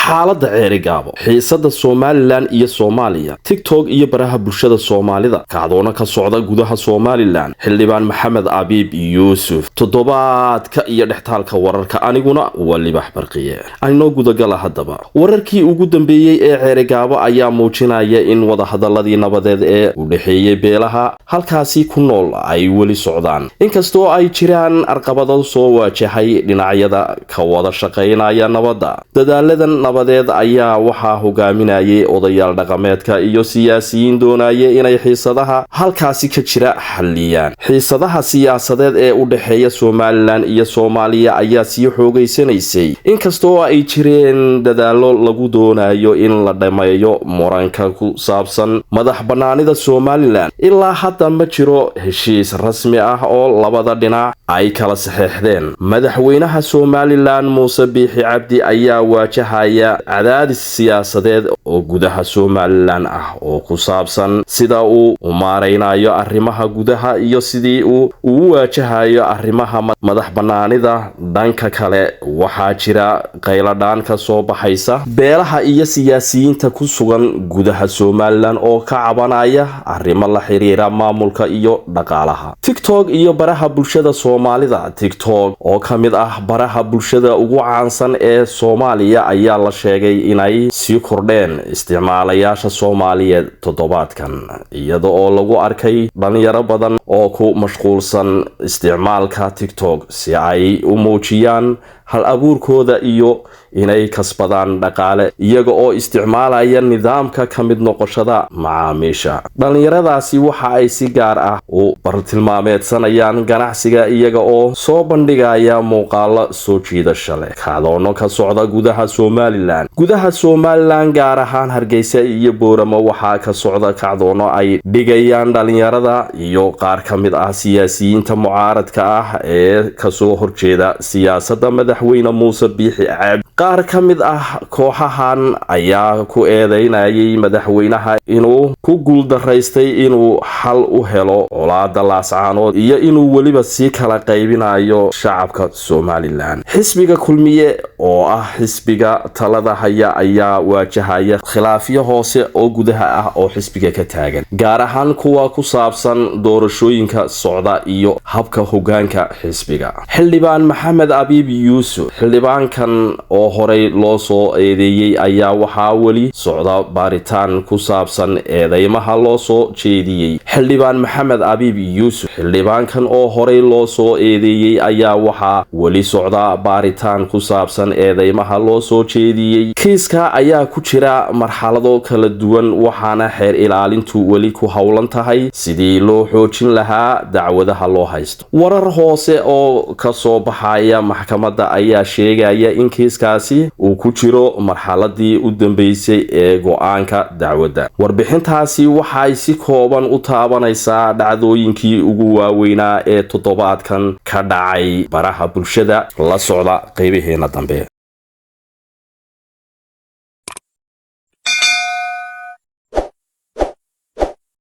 Xaaladda Ceerigaabo, xiisada Somalilan iyo Soomaaliya, TikTok iyo baraha bulshada Soomaalida, kacdoona ka socda gudaha Somalilan, Xildhibaan Maxamed Abiib Yuusuf, toddobaadka iyo dhextaalka wararka. Aniguna waa Libax Barqiye. Aynoo gudagala haddaba. Wararkii ugu dambeeyey ee Ceerigaabo ayaa muujinaya in wadahadaladii nabadeed ee u dhexeeyey beelaha halkaasi ku nool ay weli socdaan, inkastoo ay jiraan arqabado soo waajahay dhinacyada ka wada shaqaynaya nabadda. Dadaaladan nabadeed ayaa waxaa hogaaminayay odayaal dhaqameedka iyo siyaasiyiin doonaya inay xiisadaha halkaasi ka jira xalliyaan. Xiisadaha siyaasadeed ee u dhexeeya Somalilan iyo Soomaaliya ayaa sii xoogaysanaysay, inkastoo ay jireen dadaalo lagu doonayo in la dhammeeyo muranka ku saabsan madax bannaanida Somalilan. Ilaa hadda ma jiro heshiis rasmi ah oo labada dhinac ay kala saxeexdeen. Madaxweynaha Somalilan Muuse Biixi Cabdi ayaa waajahaya cadaadis siyaasadeed oo gudaha Somalilan ah oo ku saabsan sida uu u maareynayo arrimaha gudaha iyo sidii uu ugu waajahayo arrimaha madax bannaanida. Dhanka kale, waxaa jira qayladhaan ka soo baxaysa beelaha iyo siyaasiyiinta ku sugan gudaha Somalilan oo ka cabanaya arrimo la xiriira maamulka iyo dhaqaalaha. TikTok iyo baraha bulshada Soomaalida. TikTok oo ka mid ah baraha bulshada ugu caansan ee Soomaaliya ayaa la sheegay inay sii kordheen isticmaalayaasha Soomaaliyeed toddobaadkan, iyada oo lagu arkay dhalinyaro badan oo ku mashquulsan isticmaalka TikTok si ay u muujiyaan hal abuurkooda iyo inay kasbadaan dhaqaale, iyaga oo isticmaalaya nidaamka ka mid noqoshada macaamiisha. Dhallinyaradaasi waxa ay si gaar ah u bartilmaameedsanayaan ganacsiga, iyaga oo soo bandhigaya muuqaalo soo jiidasha leh. Kacdoono ka socda gudaha Somalilan. Gudaha Somalilan, gaar ahaan Hargeysa iyo Booramo, waxaa ka socda kacdoono ay dhigayaan dhalinyarada iyo qaar ka mid ah siyaasiyiinta mucaaradka ah ee kasoo horjeeda siyaasadda Madaxweyne Muuse Biixi Cabdi. Qaar ka mid ah kooxahan ayaa ku eedeynayay madaxweynaha inuu ku guuldaraystay inuu xal u helo colaada Laascaanood iyo inuu weliba sii kala qaybinayo shacabka Somalilan. Xisbiga Kulmiye oo ah xisbiga talada haya ayaa waajahaya khilaafyo hoose oo gudaha ah oo xisbiga ka taagan, gaar ahaan kuwa ku saabsan doorashooyinka socda iyo habka hogaanka xisbiga. Xildhibaan Maxamed Abiib Yuusuf, xildhibaankan oo horey loo soo eedeeyey, ayaa waxaa weli socda baaritaan ku saabsan eedeymaha loo soo jeediyey. Xildhibaan Maxamed Abiib Yuusuf, xildhibaankan oo horey loo soo eedeeyey, ayaa waxaa weli socda baaritaan ku saabsan eedeymaha loo soo jeediyey. Kiiska ayaa ku jira marxalado kala duwan, waxaana xeer ilaalintu weli ku howlan tahay sidii loo xoojin lahaa dacwadaha loo haysto. Warar hoose oo kasoo baxaya maxkamadda ayaa sheegaya in kiiskaasi uu ku jiro marxaladii u dambeysay ee go-aanka dacwadda. Warbixintaasi waxay si kooban u taabanaysaa dhacdooyinkii ugu waaweynaa ee toddobaadkan ka dhacay baraha bulshada. La socda qeybaheena dambe.